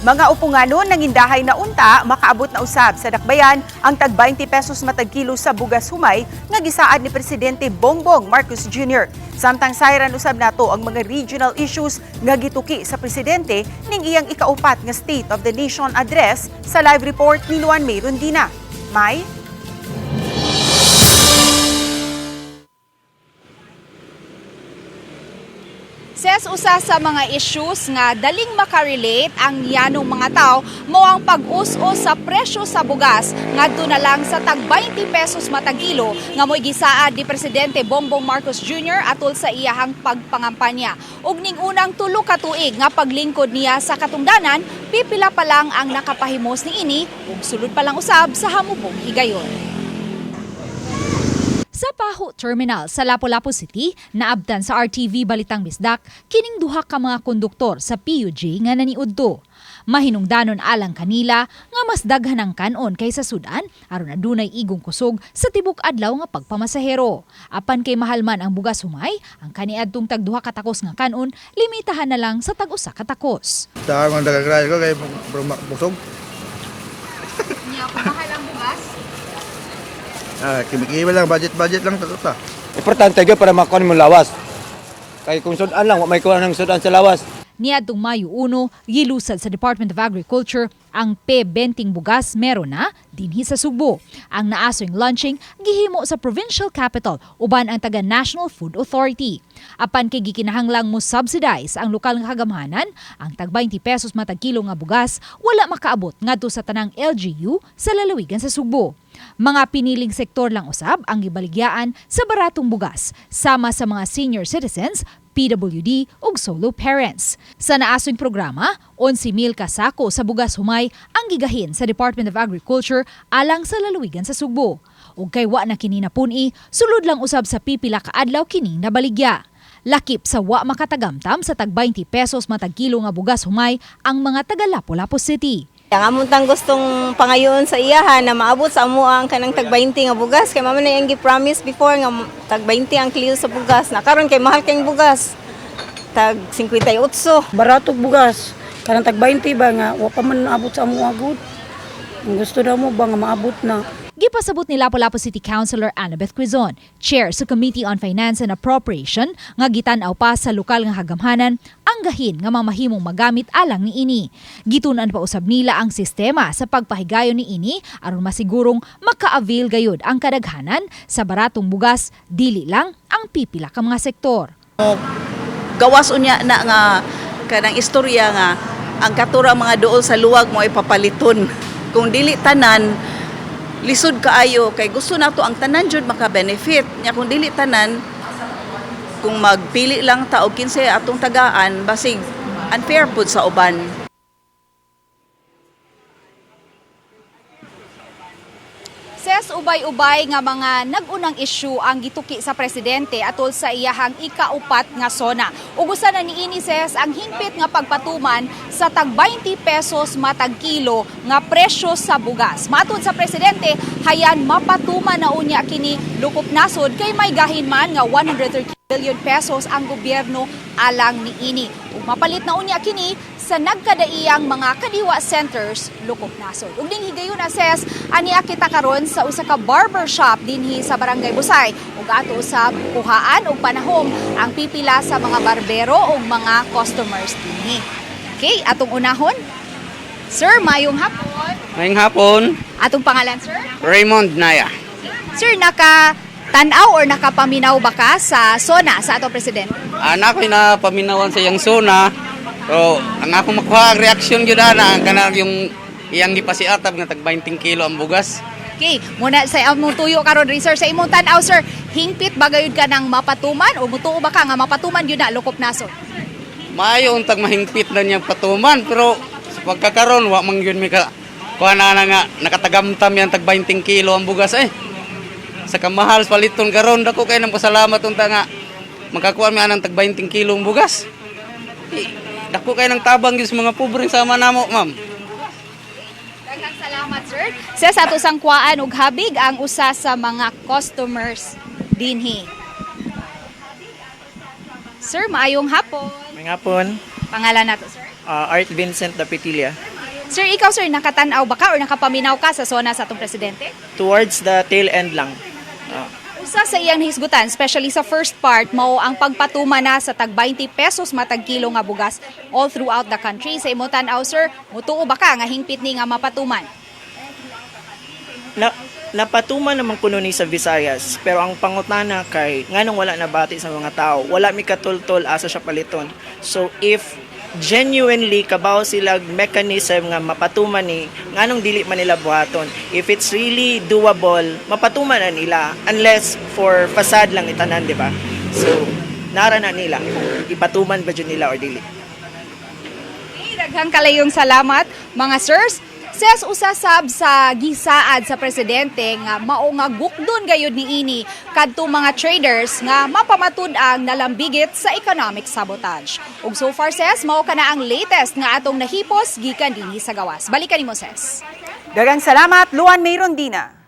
Mga upunganon ng indahay na unta makaabot na usab sa dakbayan ang tag 20 pesos matag kilo sa bugas humay nga gisaad ni Presidente Bongbong Marcos Jr. Samtang sayran usab nato ang mga regional issues nga gituki sa presidente ning iyang ikaupat nga State of the Nation Address sa live report ni Luan May Rondina. May? Ses, usa sa mga issues nga daling makarelate ang yanong mga tao mo ang pag-us-us sa presyo sa bugas ngadto na lang sa tag 20 pesos matag kilo nga mo'y gisaad ni Presidente Bongbong Marcos Jr. atol sa iyahang pagpangampanya. Ug ning unang 3 ka tuig nga paglingkod niya sa katungdanan, pipila pa lang ang nakapahimos niini ug sulod pa lang usab sa hamubong higayon. Sa Paho Terminal sa Lapu-Lapu City, naabtan sa RTV Balitang Bisdak kining duha ka mga konduktor sa PUJ nga naniudto. Mahinungdanon alang kanila nga mas daghan ang kanon kaysa sudan aron adunay igong kusog sa tibok adlaw nga pagpamasahero. Apan kay mahal man ang bugas humay, ang kaniadtong tag duha ka takos nga kanon limitahan na lang sa tag-usa ka takos. Sa mga dagagraya ko kay busog. Nya mahal ang bugas. Ah, kibikibi lang, budget-budget lang tato ta. Importante gyud para makuha mo lawas. Kay kung sudan lang, wa may kuha ng sudan sa lawas. Niadtong Mayo 1, gilusad sa Department of Agriculture ang P20 bugas meron na dinhi sa Sugbo. Ang naasoing launching gihimo sa provincial capital uban ang taga National Food Authority. Apan kay gikinahanglang mo subsidize ang lokal nga kagamhanan, ang tag 20 pesos matag kilo nga bugas wala makaabot ngadto sa tanang LGU sa lalawigan sa Sugbo. Mga piniling sektor lang usab ang gibaligyaan sa baratong bugas sama sa mga senior citizens, PWD ug solo parents. Sa naasong programa, 11,000 ka sako sa bugas humay ang gigahin sa Department of Agriculture alang sa lalawigan sa Sugbo. Ug kay wa na kini napun-i, sulod lang usab sa pipila ka adlaw kining nabaligya. Lakip sa wa makatagamtam sa tag 20 pesos matag kilo nga bugas humay ang mga taga Lapu-Lapu City. Ang among tang gustong pangayoon sa iyahan na maabot sa amo ang kanang tag 20 nga bugas kay mama na iyang gi-promise before nga tag 20 ang kilo sa bugas na karon kay mahal kayong bugas tag 58. Baratog bugas. Kanang tag 20 ba nga wa pa man naabot sa amo agud. Ang gusto na mo ba nga maabot na. Gipasabot ni Lapu-Lapu City Councilor Annabeth Quizon, chair sa Committee on Finance and Appropriation, nga gitan-aw pa sa lokal nga kagamhanan ang gahin nga mamahimong magamit alang niini. Gitun-an pa usab nila ang sistema sa pagpahigayon niini aron masigurong maka-avail gayud ang kadaghanan sa baratong bugas dili lang ang pipila ka mga sektor. Gawas unya na nga kanang istorya nga ang katura mga duol sa luwag mo ay papaliton. Kung dili tanan, lisod kaayo kay gusto nato ang tanan jud maka-benefit. Nya kung dili tanan, kung magpili lang ta og kinsay atong tagaan, basig unfair pud sa uban. Ses, ubay-ubay nga mga nag-unang issue ang gituki sa presidente atol sa iyahang ikaupat nga sona. Ugusan na niini, Ses, ang hingpit nga pagpatuman sa tag 20 pesos matag kilo nga presyo sa bugas. Matud sa presidente, hayan mapatuman na unya kini lukop nasod kay may gahin man nga 130 billion pesos ang gobyerno alang niini. Ug mapalit na unya kini sa nagkadaiyang mga kadiwa centers lukop nasod. Ug ning higayon, Ses, ania kita karon sa usa ka barber shop dinhi sa Barangay Busay ug ato sa kuhaan og panahom ang pipila sa mga barbero ug mga customers dinhi. Okay, atong unahon. Sir, mayong hapon. Ngayong hapon. Atong pangalan, sir? Raymond Naya. Sir, naka tan-aw or nakapaminaw ba ka sa SONA sa atong presidente? Anak ko na paminawan sa iyang suna. So, ang akong makuha ang reaksyon gyud ana ang kanang yung iyang gipasiatab nga tag 20 kilo ang bugas. Okay, muna sa among tuyo karon, sir, sa imong tan-aw, sir, hingpit ba gayud ka ng mapatuman o mutuo ba ka nga mapatuman yun na lukop nasod? Maayo untag mahingpit na niyang patuman pero sa pagkakaron wa man gyud mi ka kuha na na nga nakatagamtam yan tag 20 kilo ang bugas eh. Sa kamahal paliton karon, dako kay nang pasalamat unta nga makakuha mi anang tag 20 kilo ang bugas. Eh, dako kay nang tabang gyud sa mga pobre sama namo, ma'am. Daghang salamat, sir. Sa ato sang kuhaan og habig ang usa sa mga customers dinhi. Sir, maayong hapon. May hapon. Pangalan nato, sir? Art Vincent Dapitilia. Sir, ikaw sir, nakatanaw ba ka or nakapaminaw ka sa SONA sa atong presidente? Towards the tail end lang. Ah. Usa sa iyang nahisgutan, especially sa first part, mao ang pagpatuma na sa tag 20 pesos matag kilo nga bugas all throughout the country. Sa imo tan-aw sir, mutuo ba ka nga hingpit ni nga mapatuman? Na, napatuman naman kuno ni sa Visayas, pero ang pangutana kay nganong wala nabati sa mga tao, wala mi katultol asa siya paliton. So if genuinely kabaw sila mechanism nga mapatuman ni, nganong dili man nila buhaton? If it's really doable, mapatuman na nila, unless for facade lang itanan, di ba? So nara na nila kung ipatuman ba jud nila or dili. Okay, daghang kalayong salamat mga sirs. Ses usasab sa gisaad sa presidente nga mao nga gukdon gayud niini kadto mga traders nga mapamatud-ang nalambigit sa economic sabotage. Ug so far, ses, mao kana ang latest nga atong nahipos gikan dinhi sa gawas. Balikan nimo, ses. Daghang salamat, Luan May Rondina.